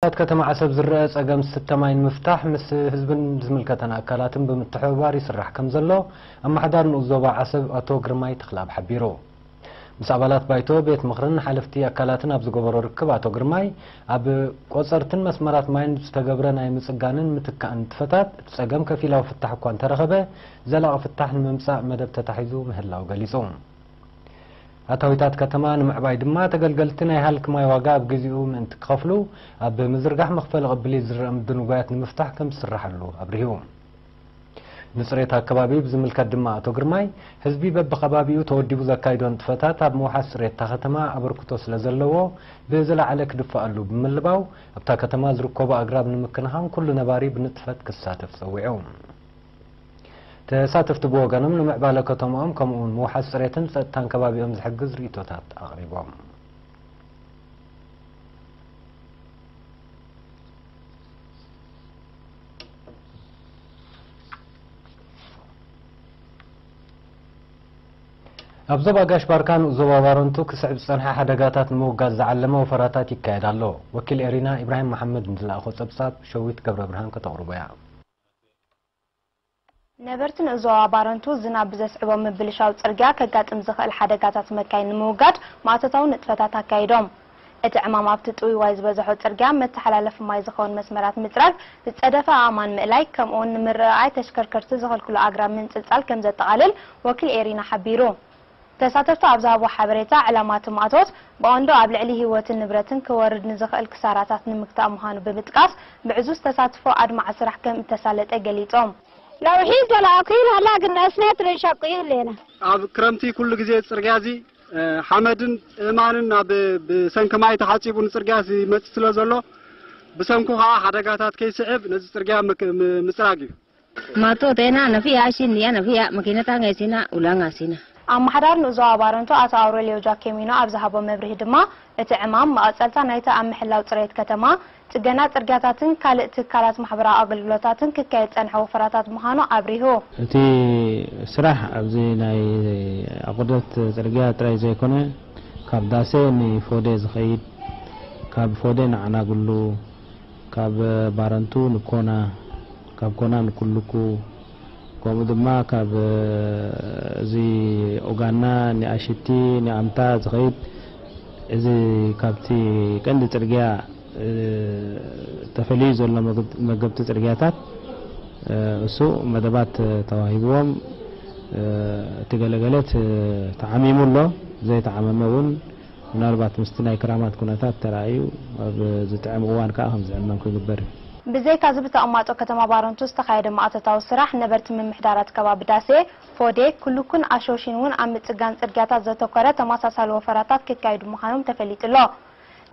ኣብ ከተማ ዓሰብ ዝረአ ጸገም ስተ ማይ ንምፍታሕ ምስ ህዝብን ዝምልከተን ኣካላትን ብምትሕብባር ይስራሕ ከም ዘሎ ኣመሓዳሪ ንኡስ ዞባ ዓሰብ ኣቶ ግርማይ ተኽለኣብ ሓቢሩ። ምስ ኣባላት ባይቶ ቤት ምኽርን ሓለፍቲ ኣካላትን ኣብ ዝገበሮ ርክብ ኣቶ ግርማይ ኣብ ቆጸርትን መስመራት ማይን ዝተገብረ ናይ ምጽጋንን ምትካእን ንጥፈታት እቲ ጸገም ከፊላዊ ፍታሕ እኳ እንተረኸበ ዘላቒ ፍታሕ ንምምጻእ መደብ ተታሒዙ ምህላው ገሊጹ። ኣታዊታት ከተማ ንምዕባይ ድማ ተገልገልቲ ናይ ሃልኪ ማይ ዋጋ ኣብ ግዜኡ ምእንቲ ክኸፍሉ ኣብ ምዝርጋሕ መኽፈሊ ቅብሊት ዝረአ ምድንጓያት ንምፍታሕ ከም ዝስራሓሉ ኣብሪሁ። ንፅሬት ኣከባቢ ብዝምልከት ድማ ኣቶ ግርማይ ህዝቢ በብኸባቢኡ ተወዲቡ ዘካይዶ ንጥፈታት ኣብ ምውሓስ ፅሬት እታ ከተማ ኣበርክቶ ስለ ዘለዎ ብዝለዓለ ክድፈኣሉ ብምልባው ኣብታ ከተማ ዝርከቡ ኣግራብ ንምክንኻን ኩሉ ነባሪ ብንጥፈት ክሳተፍ ፀዊዑ። ተሳተፍቲ ብወገኖም ንምዕባለ ከተማኦም ከምኡውን ምውሓስ ፅሬትን ፀጥታን ከባቢኦም ዝሕግዝ ርእይቶታት ኣቕሪቦም። ኣብ ዞባ ጋሽ ባርካ ንኡስ ዞባ ባረንቱ ክስዕብ ዝጸንሐ ሓደጋታት ንምውጋድ ዝዓለመ ወፈራታት ይካየድ ኣሎ። ወኪል ኤሪና ኢብራሂም መሓመድ ንዝለኣኾ ጸብጻብ ሸዊት ገብረ ብርሃን ከተቕርቦ እያ። ነበርቲ ንኡስ ዞባ ባረንቱ ዝናብ ብዘስዕቦ ምብልሻው ጽርግያ ከጋጥም ዝኽእል ሓደጋታት መካይን ንምውጋድ ማእቶታዊ ንጥፈታት ኣካይዶም። እቲ ዕማም ኣብቲ ጥውይዋይ ዝበዝሖ ጽርግያ መተሓላለፊ ማይ ዝኸውን መስመራት ምጽራግ፣ ዝጸደፈ ኣእማን ምእላይ፣ ከምኡውን ንምርኣይ ተሽከርከርቲ ዝኽልክሉ ኣግራብ ምንጽልጻል ከም ዘጠቓልል ወኪል ኤሪና ሓቢሩ። ተሳተፍቲ ኣብ ዝሃብዎ ሓበሬታ፣ ዕላማ እቲ ማእቶት ብቐንዱ ኣብ ልዕሊ ህይወትን ንብረትን ክወርድ ንዝኽእል ክሳራታት ንምግታእ ምዃኑ ብምጥቃስ፣ ብዕዙዝ ተሳትፎ ኣድማዒ ስራሕ ከም እተሳለጠ ገሊጾም። ለውሒ ይደላኩ ይን ሀላ ግን ነስነት ርንሸቁ ይህሌና። ኣብ ክረምቲ ኩሉ ግዜ ጽርግያ እዚ ሓመድን እማንን ኣብ ብሰንኪ ማይ ተሓጺቡ ንጽርግያ ይመጽእ ስለ ዘሎ ብሰንኩ ከዓ ሓደጋታት ከይስዕብ ነዚ ጽርግያ ምክ- ም- ምጽራግ እዩ። Mato tena na fiya shin ya na fiya makina ta ngai sina ulanga sina. ኣመሓዳሪ ንኡስ ዞባ ባረንቱ ኣቶ ኣውረልዮ ጃኬሚኖ ኣብ ዝሃቦ መብርሂ ድማ እቲ ዕማም መቐጸልታ ናይቲ ኣብ ምሕላው ጽሬት ከተማ፣ ጽገና ጽርግያታትን ካልእ ትካላት ማሕበራዊ ኣገልግሎታትን ክካየድ ጸንሐ ወፈራታት ምዃኑ ኣብሪሁ። እቲ ስራሕ ኣብዚ ናይ ኣቑደት ጽርግያ ጥራይ ዘይኮነ ካብ ዳሴ ንፎዴ ዝኸይድ፣ ካብ ፎዴ ንዓናጉሉ፣ ካብ ባረንቱ ንኮና፣ ካብ ኮና ንኩልኩ፣ ከምኡ ድማ ካብ እዚ ኦጋና ንኣሽቲ ንኣምታ ዝኸይድ፣ እዚ ካብቲ ቀንዲ ጽርግያ ተፈልዩ ዘሎ መገብ- መገብቲ ጽርግያታት እሱ መደባት ተዋሂብዎም እቲ ገለገለ ተዓሚሙ ኣሎ። ዘይተዓመመ እውን ምናልባት ምስቲ ናይ ክራማት ኩነታት ተራእዩ ኣብ ዝጥዕም እዋን ከዓ ከም ዝዕመም ክግበር እዩ። ብዘይካ እዚ ብተቐማጦ ከተማ ባረንቱ ዝተኻየደ ማእቶታዊ ስራሕ ነበርቲ ምምሕዳራት ከባቢ ዳሴ፣ ፎዴ፣ ኩልኩን ኣሾሽን እውን ኣብ ምፅጋን ፅርግያታት ዘተኮረ ተመሳሳሊ ወፈራታት ክካየዱ ምዃኖም ተፈሊጡ ኣሎ።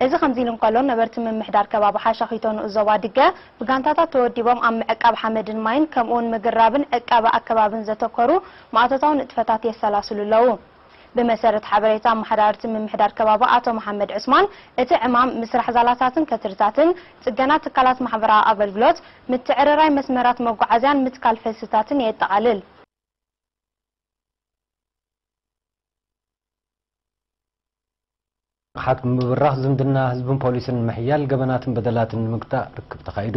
እዚ ከምዚ ኢሉ እንከሎ ነበርቲ ምምሕዳር ከባቢ ሓሻኺቶ ንኡስ ዞባ ድገ ብጋንታታት ተወዲቦም ኣብ ምዕቃብ ሓመድን ማይን ከምኡውን ምግራብን ዕቃበ ኣከባብን ዘተኮሩ ማእቶታዊ ንጥፈታት የሰላስሉ ኣለዉ። ብመሰረት ሓበሬታ ኣመሓዳርቲ ምምሕዳር ከባቢ ኣቶ መሓመድ ዑስማን፣ እቲ ዕማም ምስራሕ ዛላታትን ከትርታትን፣ ጽገና ትካላት ማሕበራዊ ኣገልግሎት፣ ምትዕርራይ መስመራት መጓዓዝያን ምትካል ፈልስታትን የጠቓልል። ንቕሓት ብምብራኽ ዝምድና ህዝብን ፖሊስን ንምሕያል ገበናትን በደላትን ንምግታእ ርክብ ተኻይዱ።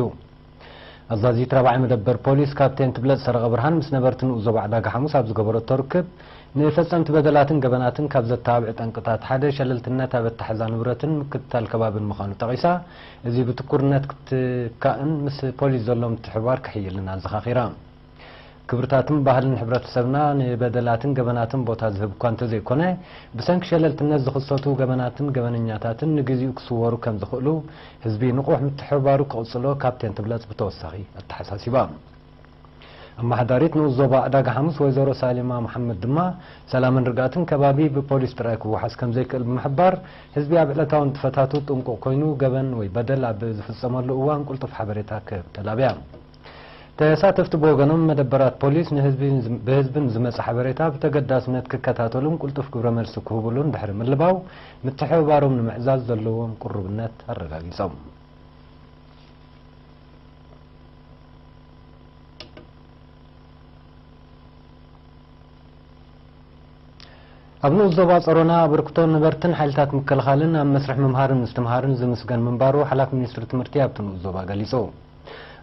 ኣዛዚት ራብዓይ መደበር ፖሊስ ካፕቴን ትብለጽ ሰረቐ ብርሃን ምስ ነበርቲ ንኡስ ዞባ ዕዳጋ ሓሙስ ኣብ ዝገበረቶ ርክብ፣ ንፈጸምቲ በደላትን ገበናትን ካብ ዘተባብዕ ጠንቅታት ሓደ ሸለልትነት ኣብ ኣታሕዛ ንብረትን ምክትታል ከባብን ምዃኑ ጠቒሳ፣ እዚ ብትኩርነት ክትካእን ምስ ፖሊስ ዘሎ ምትሕብባር ክሕይልን ኣዘኻኺራ። ክብርታትን ባህልን ሕብረተሰብና ንበደላትን ገበናትን ቦታ ዝህብ እኳ እንተዘይኮነ፣ ብሰንኪ ሸለልትነት ዝኽሰቱ ገበናትን ገበነኛታትን ንግዚኡ ክስወሩ ከም ዝኽእሉ ህዝቢ ንቑሕ ምትሕብባሩ ክቕጽሎ ካፕቴን ትብለጽ ብተወሳኺ ኣተሓሳሲባ። ኣመሓዳሪት ንኡስ ዞባ ዕዳጋ ሓሙስ ወይዘሮ ሳሊማ መሓመድ ድማ፣ ሰላምን ርግኣትን ከባቢ ብፖሊስ ጥራይ ክወሓስ ከም ዘይክእል ብምሕባር፣ ህዝቢ ኣብ ዕለታዊ ንጥፈታቱ ጥንቁቕ ኮይኑ ገበን ወይ በደል ኣብ ዝፍጸመሉ እዋን ቅልጡፍ ሓበሬታ ክህብ ተላብያ። ተሳተፍቲ ብወገኖም፣ መደበራት ፖሊስ ንህዝቢ፣ ብህዝቢ ንዝመጽእ ሓበሬታ ብተገዳስነት ክከታተሉን ቅልጡፍ ግብረ መልሲ ክህብሉን ድሕሪ ምልባው፣ ምትሕብባሮም ንምዕዛዝ ዘለዎም ቅሩብነት ኣረጋጊጾም። ኣብ ንኡስ ዞባ ጸሮና ኣበርክቶ ነበርትን ሓይልታት ምክልኻልን ኣብ መስርሕ ምምሃርን ምስትምሃርን ዝምስገን ምንባሩ ሓላፊ ሚኒስትሪ ትምህርቲ ኣብቲ ንኡስ ዞባ ገሊጹ።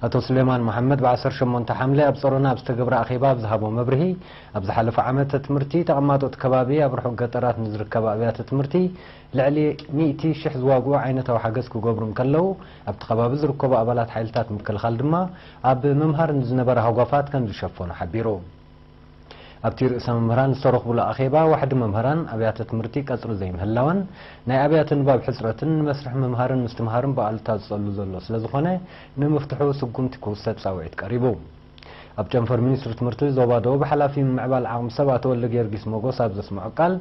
ኣቶ ሱሌማን መሓመድ ብዓሰርተ ሸሞንተ ሓምለ ኣብ ጸሮና ኣብ ዝተገብረ ኣኼባ ኣብ ዝሃቦ መብርሂ፣ ኣብ ዝሓለፈ ዓመተ ትምህርቲ ተቐማጦ እቲ ከባቢ ኣብ ርሑቕ ገጠራት ንዝርከባ ኣብያተ ትምህርቲ ልዕሊ ሚእቲ ሽሕ ዝዋግኡ ዓይነታዊ ሓገዝ ክገብሩ እንከለዉ፣ ኣብቲ ከባቢ ዝርከቡ ኣባላት ሓይልታት ምክልኻል ድማ ኣብ ምምሃር ንዝነበረ ሃጓፋት ከም ዝሸፈኑ ሓቢሩ። ኣብቲ ርእሰ መምህራን ዝተረኽቡሉ ኣኼባ፣ ዋሕዲ መምህራን ኣብያተ ትምህርቲ ቀጽሪ ዘይምህላወን ናይ ኣብያተ ንባብ ሕጽረትን ንመስርሕ ምምሃርን ምስትምሃርን ብኣሉታ ዝጸሉ ዘሎ ስለ ዝኾነ፣ ንምፍትሑ ስጉምቲ ክውሰድ ጻውዒት ቀሪቡ። ኣብ ጨንፈር ሚኒስትሪ ትምህርቲ ዞባ ደቡብ ሓላፊ ምምዕባል ዓቕሚ ሰብ ኣቶ ወልደ ጊዮርጊስ ሞጎስ ኣብ ዘስምዖ ቃል፣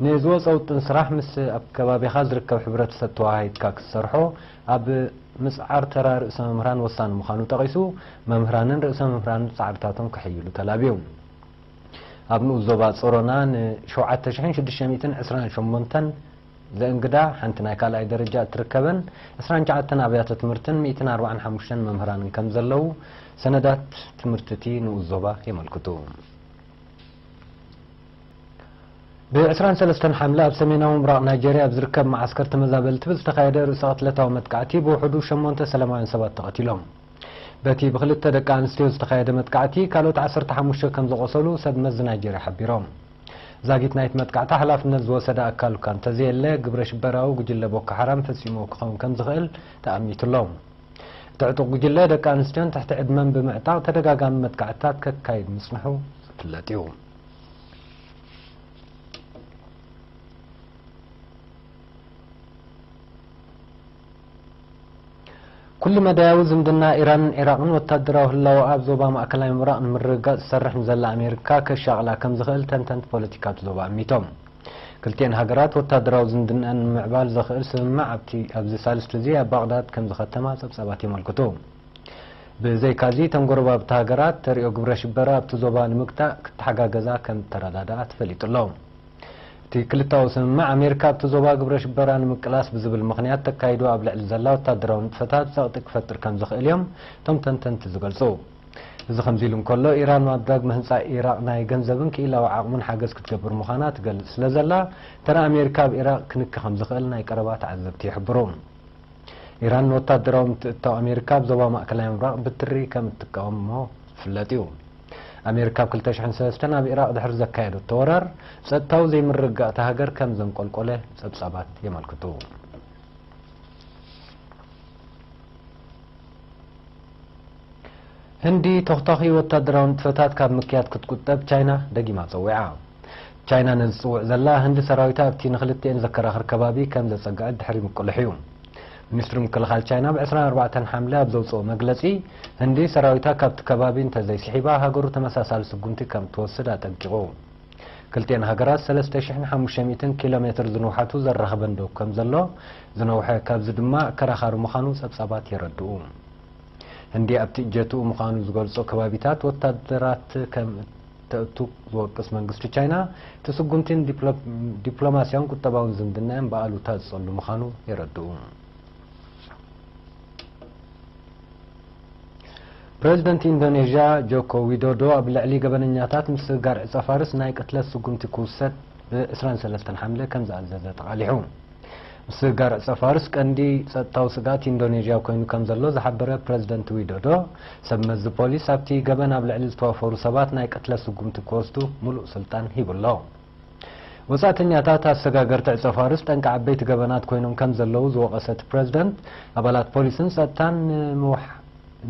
ንዝወጸ ውጥን ስራሕ ምስ ኣብ ከባቢኻ ዝርከብ ሕብረተሰብ ተወሃሂድካ ክትሰርሖ ኣብ ምጽዓር ተራ ርእሰ መምህራን ወሳኒ ምዃኑ ጠቒሱ፣ መምህራንን ርእሰ መምህራንን ጻዕርታቶም ከሐይሉ ተላብዩ። ኣብ ንኡስ ዞባ ጾሮና ን7628 ዘእንግዳ ሓንቲ ናይ ካልኣይ ደረጃ እትርከበን ዕስራን ትሽዓተን ኣብያተ ትምህርትን ሚእትን ኣርባዓን ሓሙሽተን መምህራንን ከም ዘለዉ ሰነዳት ትምህርቲ እቲ ንኡስ ዞባ የመልክቱ። ብ23 ሓምለ ኣብ ሰሜናዊ ምብራቕ ናይጀርያ ኣብ ዝርከብ መዓስከር ተመዛበልቲ ብዝተኻየደ ርእሰ ቅትለታዊ መጥቃዕቲ ብውሕዱ ሸሞንተ ሰላማውያን ሰባት ተቐቲሎም። በቲ ብክልተ ደቂ ኣንስትዮ ዝተኻየደ መጥቃዕቲ ካልኦት ዓሰርተ ሓሙሽተ ከም ዝቖሰሉ ሰብ መዚ ናይጀርያ ሓቢሮም። ዛጊት ናይቲ መጥቃዕቲ ሓላፍነት ዝወሰደ ኣካል እኳ እንተዘየለ፣ ግብረ ሽበራዊ ጉጅለ ቦኮ ሓራም ፈጺምዎ ክኸውን ከም ዝኽእል ተኣሚቱ ኣሎ። እቲ ዕጡቕ ጉጅለ ደቂ ኣንስትዮን ትሕቲ ዕድመን ብምዕጣቕ ተደጋጋሚ መጥቃዕትታት ከካይድ ምጽንሑ ዝፍለጥ እዩ። ኩሉ መዳያዊ ዝምድና ኢራንን ዒራቕን ወታደራዊ ህላወኣ ኣብ ዞባ ማእከላይ ምብራቕ ንምርግጋጽ ዝሰርሕ ንዘላ ኣሜሪካ ከሻቕላ ከም ዝኽእል ተንተንቲ ፖለቲካ እቲ ዞባ ኣሚቶም። ክልቲኤን ሃገራት ወታደራዊ ዝምድናኣን ንምዕባል ዘኽእል ስምምዕ ኣብቲ ኣብዚ ሳልስቲ እዚ ኣብ ባቕዳድ ከም ዝኸተማ ጸብጻባት የመልክቱ። ብዘይካዚ እተን ጎረባብቲ ሃገራት ተሪኦ ግብረ ሽበራ ኣብቲ ዞባ ንምግታእ ክተሓጋገዛ ከም እተረዳድኣ ተፈሊጡ ኣሎ። እቲ ክልታዊ ስምምዕ ኣሜሪካ ኣብቲ ዞባ ግብረ ሽበራ ንምቅላስ ብዝብል ምኽንያት ተካይዶ ኣብ ልዕሊ ዘላ ወታደራዊ ንጥፈታት ጸቕጢ ክፈጥር ከም ዝኽእል እዮም እቶም ተንተንቲ ዝገልጹ። እዚ ከምዚ ኢሉ እንከሎ፣ ኢራን ኣብ ዳግመ ህንጻ ኢራቕ ናይ ገንዘብን ክኢላዊ ዓቕምን ሓገዝ ክትገብር ምዃና ትገልጽ ስለ ዘላ፣ ተራ ኣሜሪካ ኣብ ኢራቕ ክንኪ ከም ዝኽእል ናይ ቀረባ ተዓዘብቲ ይሕብሩ። ኢራን ንወታደራዊ ምትእትታው ኣሜሪካ ኣብ ዞባ ማእከላይ ምብራቕ ብትሪ ከም እትቃወሞ ዝፍለጥ እዩ። ኣሜሪካ ኣብ ክልተ ሽሕን ሰለስተን ኣብ ኢራቕ ድሕሪ ዘካየደቶ ወራር፣ ጸጥታዊ ዘይምርግጋእ እታ ሃገር ከም ዘንቆልቆለ ጸብጻባት የመልክቱ። ህንዲ ተኽታኺ ወታደራዊ ንጥፈታት ካብ ምክያድ ክትቁጠብ ቻይና ደጊማ ጸዊዓ። ቻይና ነዚ ጽውዕ ዘላ፣ ህንዲ ሰራዊታ ኣብቲ ንክልቲኤን ዘከራኽር ከባቢ ከም ዘጸግዐት ድሕሪ ምቅልሑ እዩ። ሚኒስትሪ ምክልኻል ቻይና ብ ዕስራን ኣርባዕተን ሓምለ ኣብ ዘውጽኦ መግለጺ፣ ህንዲ ሰራዊታ ካብቲ ከባቢ እንተዘይስሒባ፣ ሃገሩ ተመሳሳሊ ስጉምቲ ከም ትወስድ ኣጠንቂቑ። ክልቲኤን ሃገራት ሰለስተ ሽሕን ሓሙሽተ ሚእትን ኪሎ ሜትር ዝንውሓቱ ዘራኽበን ዶብ ከም ዘሎ ዝነውሐ፣ ካብዚ ድማ ኣከራኻሪ ምዃኑ ጸብጻባት የረድኡ። ህንዲ ኣብቲ እጀትኡ ምዃኑ ዝገልጾ ከባቢታት ወታደራት ከም እተእቱ ዝወቅስ መንግስቲ ቻይና፣ እቲ ስጉምቲን ዲፕሎ-፣ ዲፕሎማስያውን ቁጠባውን ዝምድናን ብኣሉታ ዝጸሉ ምዃኑ የረድኡ። ፕረዚደንት ኢንዶኔዥያ ጆኮ ዊዶዶ ኣብ ልዕሊ ገበነኛታት ምስግጋር ዕጸ ፋርስ ናይ ቅትለት ስጉምቲ ክውሰድ ብ ዕስራን ሰለስተን ሓምለ ከም ዝኣዘዘ ተቓሊሑ። ምስግጋር ዕጸ ፋርስ ቀንዲ ጸጥታዊ ስግኣት ኢንዶኔዥያ ኮይኑ ከም ዘሎ ዝሓበረ ፕረዚደንት ዊዶዶ፣ ሰብ መዚ ፖሊስ ኣብቲ ገበን ኣብ ልዕሊ ዝተዋፈሩ ሰባት ናይ ቅትለት ስጉምቲ ክወስዱ ምሉእ ስልጣን ሂቡ ኣሎ። ወጻእተኛታት ኣሰጋገርቲ ዕጸ ፋርስ ጠንቂ ዓበይቲ ገበናት ኮይኖም ከም ዘለዉ ዝወቐሰ እቲ ፕረዚደንት፣ ኣባላት ፖሊስን ጸጥታን ንምውሕ-፣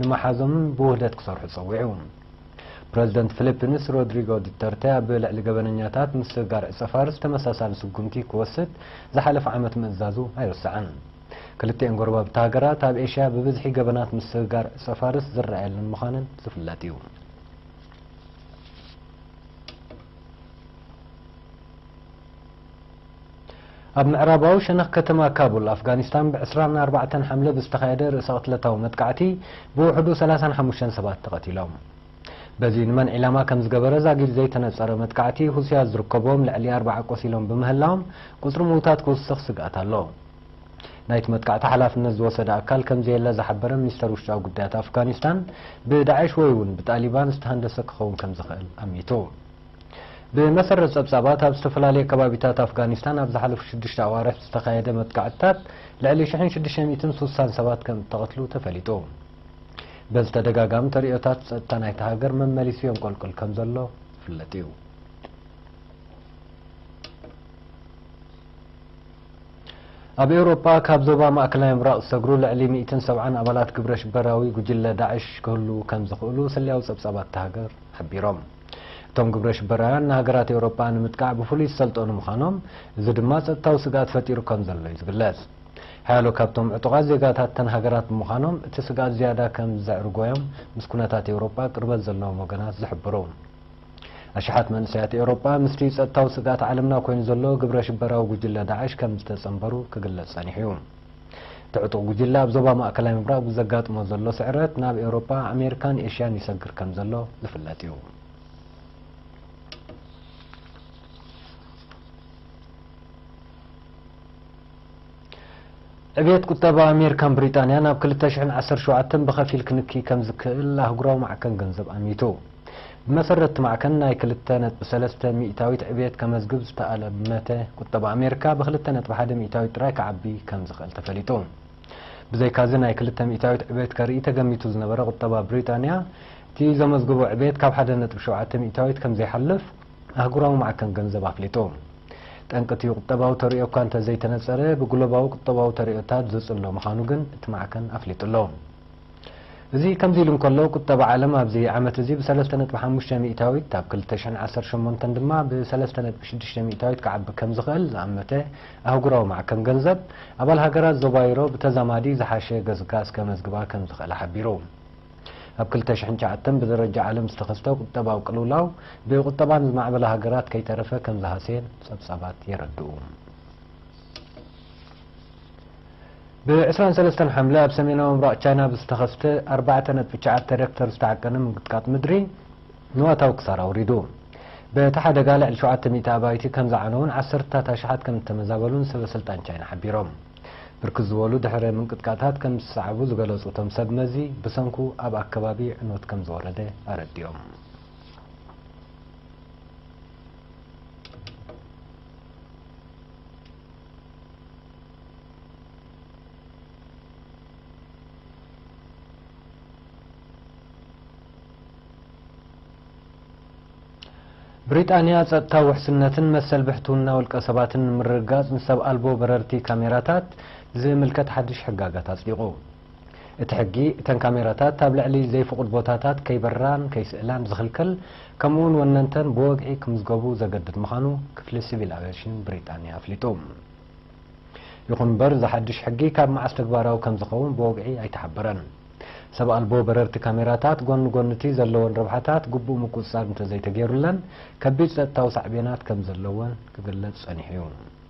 ንምሓዞምን ብውህደት ክሰርሑ ጸዊዑ። ፕረዚደንት ፊሊፒንስ ሮድሪጎ ዱተርተ ኣብ ልዕሊ ገበነኛታት ምስግጋር ዕጸ ፋርስ ተመሳሳሊ ስጉምቲ ክወስድ ዝሓለፈ ዓመት ምእዛዙ ኣይረስዐን። ክልቲኤን ጎረባብቲ ሃገራት ኣብ ኤሽያ ብብዝሒ ገበናት ምስግጋር ዕጸ ፋርስ ዝረኣየለን ምዃነን ዝፍለጥ እዩ። ኣብ ምዕራባዊ ሸነኽ ከተማ ካቡል ኣፍጋኒስታን ብ ዕስራን ኣርባዕተን ሓምለ ብዝተኻየደ ርእሰ ቅትለታዊ መጥቃዕቲ ብውሕዱ ሰላሳን ሓሙሽተን ሰባት ተቐቲሎም። በዚ ንመን ዒላማ ከም ዝገበረ ዛጊድ ዘይተነጸረ መጥቃዕቲ፣ ሁሲያት ዝርከብዎም ልዕሊ ኣርባዓ ቆሲሎም ብምህላዎም፣ ቁጽሪ ምዉታት ክውስኽ ስግኣት ኣሎ። ናይቲ መጥቃዕቲ ሓላፍነት ዝወሰደ ኣካል ከም ዘየለ ዝሓበረ ሚኒስተር ውሽጣዊ ጉዳያት ኣፍጋኒስታን፣ ብዳዕሽ ወይ እውን ብጣሊባን ዝተሃንደሰ ክኸውን ከም ዝኽእል ኣሚቱ። ብመሰረት ጸብጻባት፣ ኣብ ዝተፈላለዩ ከባቢታት ኣፍጋኒስታን ኣብ ዝሓለፉ ሽዱሽተ ኣዋርሕ ዝተኻየደ መጥቃዕትታት ልዕሊ ሽሕን ሽዱሽተ ሚእትን ስሳን ሰባት ከም እተቐትሉ ተፈሊጡ። በዚ ተደጋጋሚ ተርእዮታት፣ ጸጥታ ናይታ ሃገር መመሊሱ የንቆልቁል ከም ዘሎ ዝፍለጥ እዩ። ኣብ ኤውሮጳ፣ ካብ ዞባ ማእከላይ ምብራቕ ዝሰግሩ ልዕሊ ሚእትን ሰብዓን ኣባላት ግብረ ሽበራዊ ጉጅለ ዳዕሽ ክህልዉ ከም ዝኽእሉ ስለያዊ ጸብጻባት እታ ሃገር ሓቢሮም። እቶም ግብረ ሽበራውያን ንሃገራት ኤውሮጳ ንምጥቃዕ ብፍሉይ ዝሰልጠኑ ምዃኖም፣ እዚ ድማ ጸጥታዊ ስግኣት ፈጢሩ ከም ዘሎ እዩ ዝግለጽ። ሓያሎ ካብቶም ዕጡቓት ዜጋታት እተን ሃገራት ብምዃኖም፣ እቲ ስግኣት ዝያዳ ከም ዘዕርጎ እዮም ምስ ኩነታት ኤውሮጳ ቅርበት ዘለዎም ወገናት ዝሕብሩ። ኣሽሓት መንእሰያት ኤውሮጳ ምስቲ ጸጥታዊ ስግኣት ዓለምና ኮይኑ ዘሎ ግብረ ሽበራዊ ጉጅለ ዳዕሽ ከም ዝተጸንበሩ ክግለጽ ጸኒሑ እዩ። እቲ ዕጡቕ ጉጅለ ኣብ ዞባ ማእከላይ ምብራቕ ብዘጋጥሞ ዘሎ ስዕረት ናብ ኤውሮጳ፣ ኣሜሪካን ኤሽያን ይሰግር ከም ዘሎ ዝፍለጥ እዩ። ዕብየት ቁጠባ ኣሜሪካን ብሪጣንያን ኣብ ክልተ ሽሕን ዓሰርተ ሸውዓተን ብኸፊል ክንኪ ከም ዝክእል ኣህጉራዊ ማዕከን ገንዘብ ኣሚቱ። ብመሰረት እቲ ማዕከን፣ ናይ ክልተ ነጥቢ ሰለስተ ሚእታዊት ዕብየት ከመዝግብ ዝተኣለመተ ቁጠባ ኣሜሪካ ብክልተ ነጥቢ ሓደ ሚእታዊት ጥራይ ክዓቢ ከም ዝኽእል ተፈሊጡ። ብዘይካዚ፣ ናይ ክልተ ሚእታዊት ዕብየት ከርኢ ተገሚቱ ዝነበረ ቁጠባ ብሪጣንያ፣ እቲ ዘመዝግቦ ዕብየት ካብ ሓደ ነጥቢ ሸውዓተ ሚእታዊት ከም ዘይሓልፍ ኣህጉራዊ ማዕከን ገንዘብ ኣፍሊጡ። ጠንቂ እቲ ቁጠባዊ ተርእዮ እኳ እንተዘይተነጸረ፣ ብግሎባዊ ቁጠባዊ ተርእዮታት ዝጽሎ ምዃኑ ግን እቲ ማዕከን ኣፍሊጡ ኣሎ። እዚ ከምዚ ኢሉ እንከሎ፣ ቁጠባ ዓለም ኣብዚ ዓመት እዚ ብሰለስተ ነጥቢ ሓሙሽተ ሚእታዊት፣ ኣብ ክልተ ሽሕን ዓሰርተ ሸሞንተን ድማ ብሰለስተ ነጥቢ ሽዱሽተ ሚእታዊት ክዓቢ ከም ዝኽእል ዝኣመተ ኣህጉራዊ ማዕከን ገንዘብ፣ ኣባል ሃገራት ዞባ ዩሮ ብተዛማዲ ዝሓሸ ገስጋስ ከመዝግባ ከም ዝኽእላ ሓቢሩ። ኣብ ክልተ ሽሕን ትሽዓተን ብደረጃ ዓለም ዝተኸስተ ቁጠባዊ ቅልውላው፣ ብቁጠባን ዝማዕበላ ሃገራት ከይተረፈ ከም ዝሃሰየን ጸብጻባት የረድኡ። ብ ዕስራን ሰለስተን ሓምለ ኣብ ሰሜናዊ ምብራቕ ቻይና ብዝተኸስተ ኣርባዕተ ነጥቢ ትሽዓተ ሬክተር ዝተዓቀነ ምንቅጥቃጥ ምድሪ ንዋታዊ ክሳራ ኣውሪዱ። በቲ ሓደጋ ልዕሊ ሸውዓተ ሚእቲ ኣባይቲ ከም ዝዓነዉን ዓሰርታት ኣሽሓት ከም እተመዛበሉን ሰበ ስልጣን ቻይና ሓቢሮም። ብርክት ዝበሉ ድሕሪ ምንቅጥቃጣት ከም ዝሰዓቡ ዝገለጹ እቶም ሰብ መዚ፣ ብሰንኩ ኣብ ኣከባቢ ዕንወት ከም ዝወረደ ኣረዲኦም። ብሪጣንያ ጸጥታ ውሕስነትን መሰል ብሕትውና ውልቀ ሰባትን ንምርግጋጽ ንሰብ ኣልቦ በረርቲ ካሜራታት ዝምልከት ሓድሽ ሕጋጋት ኣጽዲቑ። እቲ ሕጊ፣ እተን ካሜራታት ኣብ ልዕሊ ዘይፍቑድ ቦታታት ከይበራን ከይስእላን ዝኽልክል፣ ከምኡውን ወነንተን ብወግዒ ክምዝገቡ ዘገድድ ምዃኑ ክፍሊ ሲቪል ኣቪየሽን ብሪጣንያ ኣፍሊጡ። ይኹን እምበር፣ እዚ ሓድሽ ሕጊ ካብ መዓስ ተግባራዊ ከም ዝኸውን ብወግዒ ኣይተሓበረን። ሰብ ኣልቦ በረርቲ ካሜራታት፣ ጎኒ ጎኒ እቲ ዘለወን ረብሓታት፣ ግቡእ ምቁጽጻር እንተዘይተገይሩለን፣ ከቢድ ጸጥታዊ ሳዕቤናት ከም ዘለወን ክግለጽ ጸኒሑ እዩ።